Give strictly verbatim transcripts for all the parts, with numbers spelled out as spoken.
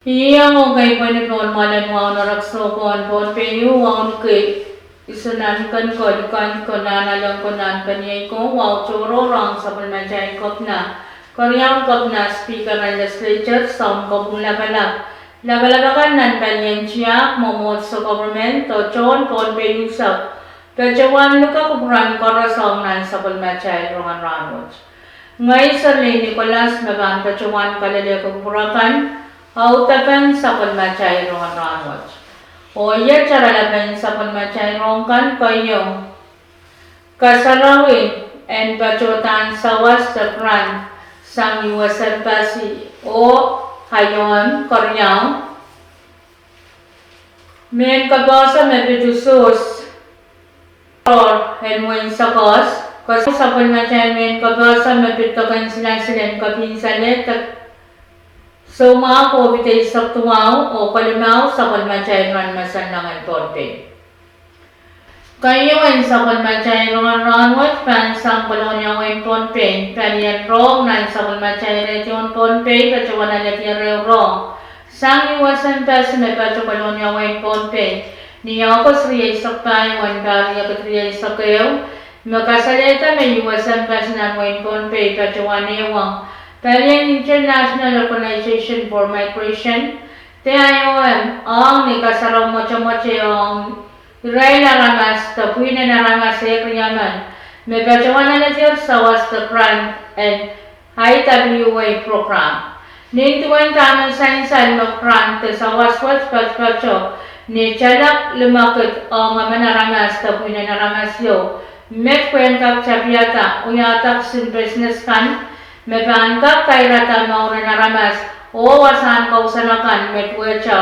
Iang oh kaipweni pohn mwoalen wahu en Rek Soko en Pohnpei, wahu ki, isuh nan ken ko, likan ko, nan aleng ko, nan keniei ko, wahu tohrohr ong sapwellimatail kepina, keriaun kepina, speaker en legislature, soun kopwung lapalap, lapalap akan nan palien tiahk, mwomwohdiso, government, oh tohn Pohnpei unsek, patohwan luke kupwuren koaros ong nan sapwellimatail rongen rahnwet. Ngehi Serlin Nicholas me pahn patohwan kalelehki kupwur akan, audepen sapwellimatail rongen rahnwet. Oh iet oaralapen sapwellimatail rohng kan keieu: kasarawi en patohdan sawas de grant sang U S Embassy oh I O M. Keriau, mehn kapehse me pid usuhs en wehin Sekos, kasarawi sapwellimatail mehn kapehse me pid dok en silasil en kepin salehd de soumwahu COVID eisek duwau oh kolimau sapwellimatail rahn masanleng en Pohnpei. Keieun sapwellimatail rongen rahnwet pahn sang Kolonia wehin Pohnpei. Palien rohng nan sapwellimatail radio en Pohnpei patohwan alehdi ehu rohng sang U S Embassy me pato Kolonia wehin Pohnpei ni August rieisek pahieu en pahr riekid rieisek ehu, me kasalehda me U S Embassy nan wehin Pohnpei patohwan ehuong palien International Organization for Migration de I O M ong ni kasarawi mwotomwot ong irail aramas de pwihnen aramas ehu riemen me patohwan alehdier sawas de grant en I W A program. Nin duwen dahme sansal me grant de sawas wet patopato ni talak limekid ong emen aramas de pwihnen aramas ieu, met pwehn kak tapihada wiahda kisin business kan me pahn kak kairada mouren aramas oh wasahn kousoan akan me duwehte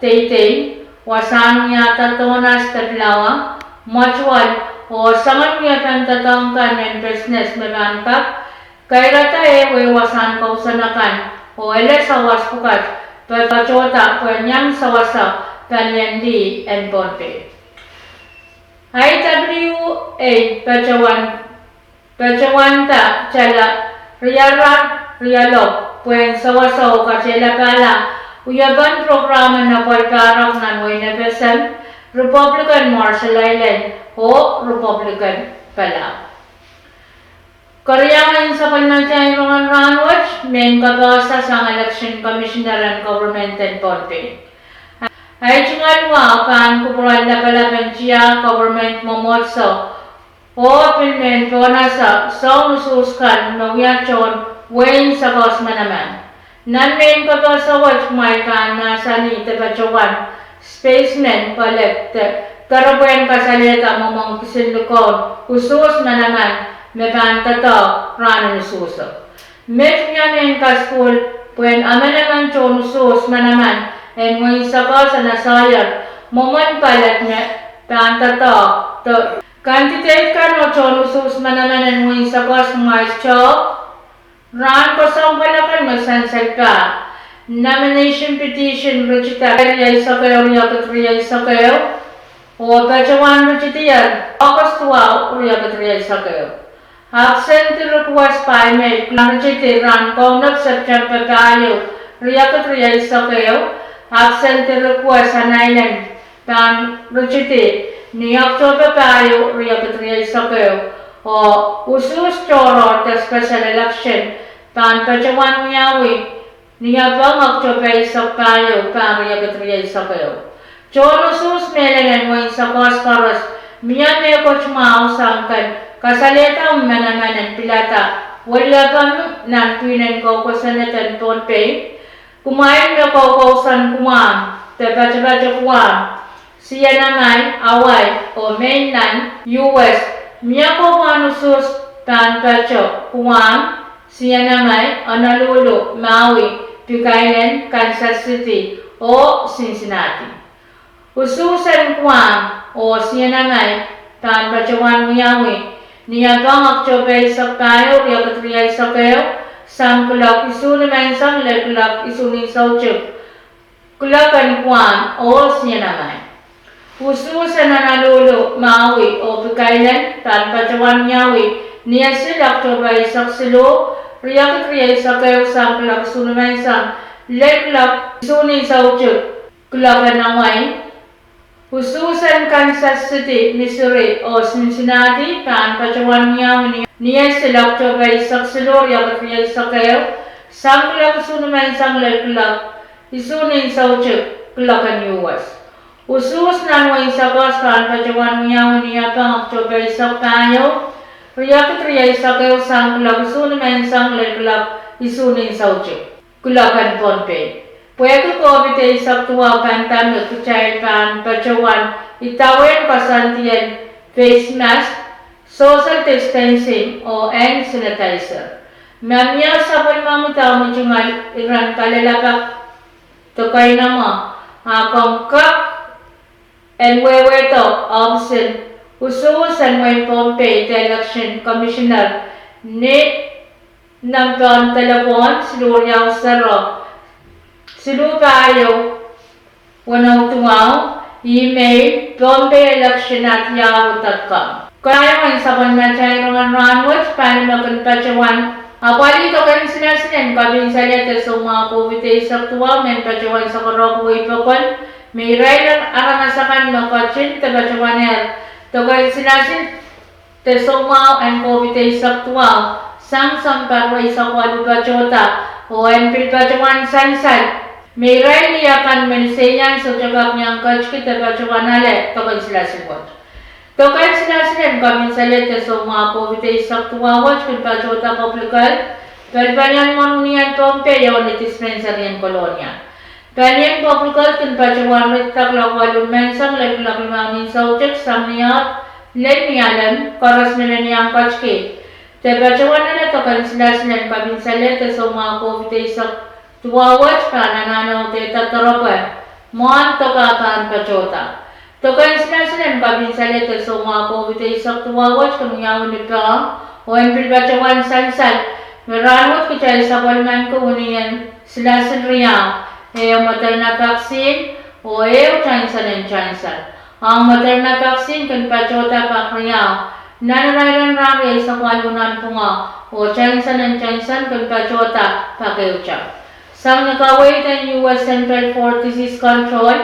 deidei, wasahn wiahda donuts de pilawa, mwotuwel, oh soangen wiepen doadoahk kan en business me pahn kak kairada ehu wasahn kousoan akan oh ele sawas pwukat patohda pwehn iang sawasa palien lih en Pohnpei. I W A patohwan, patohwanda tala riarar rialopw pwehn sawasa oh katehlapahla wiepen program en apwal pahrek nan wehin F S M, Republic en Marshall Island oh Republic en Palau. Keriaun sapwellimatail rongen rahnwet mehn kapehse sang Election Commissioner en government en Pohnpei. Ei tungoal wahu pahn kupwuren lapalap en tiahk, government, mwomwohdiso, oh pil mehn pohnese soun usuhs kan me wia tohn wehin Sekos manaman. Nan mehn kapehse wet kumwail pahn mahsanih de patohwan specimen collect de doaropwehn kasalehda mwomwen kisin likoun usuhs manaman me pahn doadoahk rahnen usuhso. Met wia mehn kasukuhl pwehn emenemen tohn usuhs manaman en wehin Sekos en asahier mwomwen collect me pahn doadoahk de candidate kan oh tohn usuhs manaman en wehin Sekos kumwail tehk rahn koasoandi kan me sansal pahr: nomination petition ritida riehk eisek ehu, riekid riehk eisek ehu, oh patohwan ritidier August wahu, riekid riehk eisek ehu. Absentee request pahn mehn ritidi rahn kaunop September pahieu, riekid riehk eisek ehu. Absentee request anailen pahn ritidi ni October pahieu, riekid riehk eisek ehu. Oh usuhs tohrohr de special election pahn patohwan wiawi ni October eisek pahieu, pahr riekid riehk eisek ehu. Tohn usuhs mehlel en wehin Sekos koaros, mie mehkot mwahu sang ken kasalehda manaman en pilada weliepen nan pwihnen koukosonned en Pohnpei. Kumwail me koukousoan Guam de patopato Guam, C N M I, Hawaii oh mainland U S, mie kokohp en usuhs pahn pato Guam, C N M I, Honolulu, Maui, Big Island, Kansas City oh Cincinnati. Usuhs en Guam oh C N M I pahn patohwan wiawi ni October eisek pahieu, riekid riehk eisek ehu, sang kuloak isuh ni menseng lel kuloak isuh ni soutik, kuloak en Guam oh C N M I. Usuhs en Honolulu, Maui oh Big Island pahn patohwan wiawi ni Esil, October eisek siluh, riekid riehk eisek ehu, sang kuloak isuh ni menseng lel kuloak isuh ni soutik kuloak en wehi. Usuhs en Kansas Siti, Missouri oh Sinsinati pahn patohwan wiawi ni, ni esil Oktohpe eisek siluh, riekid rieisek ehu, sang kuloak isuh ni menseng lel kuloak isuh ni soutik kuloak en U S. Usuhs nan wehi Sokehs pahn patohwan wiawi ni Apang, Oktohpe eisek pahieu, riekid rieisek ehu, sang kuloak isuh ni menseng lel kuloak isuh ni soutik kuloak en Pohnpei. Pwehki COVID eisek duwau pandemic, kitail pahn patohwan idawehn koasoandi en face mask, social distancing oh hand sanitizer. Ma mie sapwellimomwi dahme tungoal iren kalelapak de keinemwe, a komw kak en wehwehdo ohpis en usuhs en wehin Pohnpei de Election Commissioner ni nempe en delepwohn siluh riau sero siluh pahieu weneu duwau, email pohnpeielection at yahoo dot com. Keieu en sapwellimatail rongen rahnwet pali me kin patohwan apwalih doken silasil en kapinsaleh de soumwahu COVID eisek duwau mehn patohwan sokorok wehi pokon, me irail aramas akan me ketin de patohwanehr doken silasil de soumwahu en COVID eisek duwau sang September eisek waluh patohda, oh en pil patohwan sansal me irail lih akan me ni seiang sohte kak iang ketiki de patohwan ale doken silasil wet. Doken silasil en kapinsaleh de soumwahu COVID eisek duwau wet kin patohda Public Health, pelipelian mwohn Unien Pohnpei oh ni dispensary en Kolonia. Pelien Public Health kin patohwan ritda kuloak waluh menseng lel kuloak limau ni soutik sang ni oahd lel ni alem, koaros me men iang ketiki de patohwan ale doken silasil en kapinsaleh de soumwahu COVID eisek duwau wet pahn anahne audehda doropwe mwohn doke pahn patohda. Doken silasil en kapinsaleh de soumwahu COVID eisek duwau wet kin wiawi ni Pohnpei, oh en pil patohwan sansal me rahnwet kitail sapwellimaniki unien silasil riau, ehu Moderna vaccine oh ehu Johnson and Johnson. Ong Moderna vaccine kin patohda pak riau nan irairen rahn rieisek waluh nanpwungara, oh Johnson and Johnson kin patohda pak ehute. Sang ni kaweid en U S Centers for Disease Control,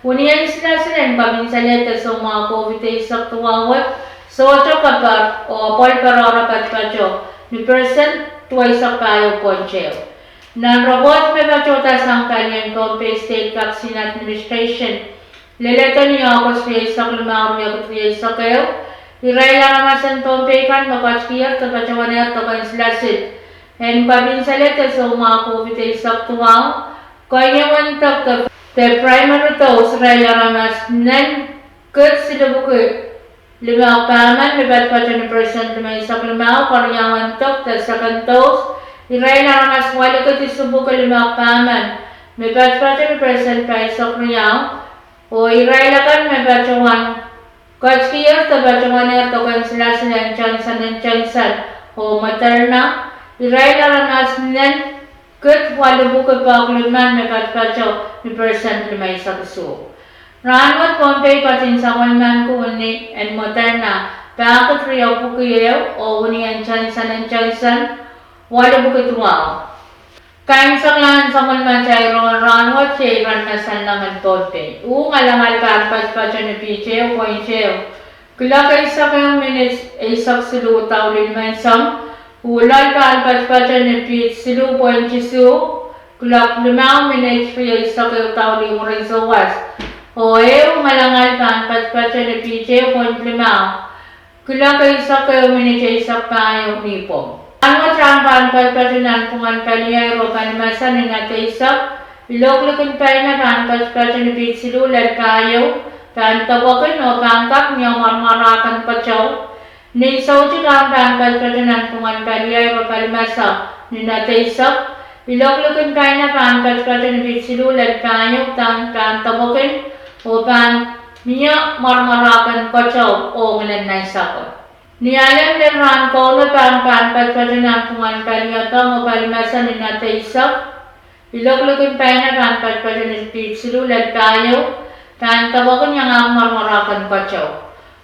unien silasil en kapinsaleh de soumwahu COVID eisek duwau wet sohte keper oh apwal perepere patopato ni persent duweisek pahieu point ehu. Nan report me patohda sang palien Pohnpei State Vaccine Administration, leledo ni August rieisek limau, riekid rieisek ehu, irail aramas en Pohnpei kan me ketikihier de patohwanehr doken silasil en kapinsaleh de soumwahu COVID eisek duwau, keieu en dok de primary dose irail aramas nen kid silipwuki limau pahmen me patopato ni persent limeisek limau, keriau en dok de second dose irail aramas walikid isipwuki limau pahmen me patopato ni persent paisek riau, oh irail akan me patohwan ketikihier de patohwanehr doken silasil en Johnson and Johnson oh Moderna, irail aramas nen kid waluhpwuki pahklimen me patopato ni persent limeisek isuh. Rahnwet Pohnpei ketin sapwellimaniki unien Moderna pahkid riepwuki ehu oh unien Johnson and Johnson waluhpwuki duwau. Kaimwiseklahn sapwellimatail rongen rahnwet iei iren me sanlengen Pohnpei. Uh ngalangal pahn patopato ni piht ehu point ehu kuloak eisek ehu minit eisek siluh daulih menseng. Uh loal pahn patopato ni piht siluh point isuh kuloak limau minit rieisek ehu daulih mwurin souwas. Oh ehu ngalangal pahn patopato ni piht ehu point limau kuloak eisek ehu minit eisek pahieu nipwong. Rahnwet ahng pahn patopato nanpwungen paliair oh palimese ni nat eisek. Ilok likin paina pahn patopato ni piht siluh lel pahieu, pahn depwekin oh pahn kak mie mwarmwarahken keteu. Ni soutik ahng pahn patopato nanpwungen paliair oh palimese ni nat eisek. Ilok likin paina pahn patopato ni piht siluh lel pahieu, pahn depwekin oh pahn mie mwarmwarahken keteu oh ngilin nansapwe. Ni alem lel rahn koume pahn pahn patopato nanpwungen paliapeng oh palimese ni nat eisek. Ilok likin paina pahn patopato ni piht siluh lel pahieu, pahn depwekin iangahki mwarmwarahken keteu.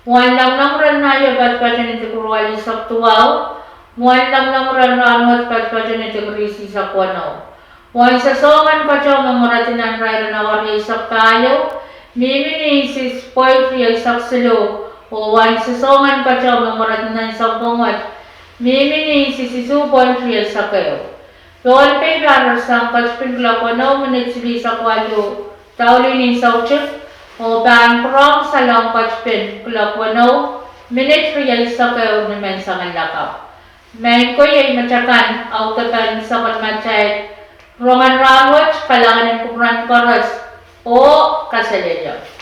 Wahn lamalam ren nahio patopato ni dikeruwalisek duwau. Wahn lamalam ren rahnwet patopato ni dikerisisek weneu. Uwen soangen keteu me mweredi nan irair en awa rieisek pahieu, mihmi ni insis point rieisek siluh, oh uwen soangen keteu me mweredi nan sounpwong wet, mihmi ni insis isuh point rieisek ehu. Pohnpei pahn rarsang ketipin kuloak weneu minit silihsek waluh daulih ni soutik, oh pahn pwurehng salong ketipin kuloak weneu minit rieisek ehu ni menseng en lakapw. Maing ko, iei met akan audepen sapwellimatail rongen rahnwet. Kalahngan en kupwuren koaros oh kaselehlie.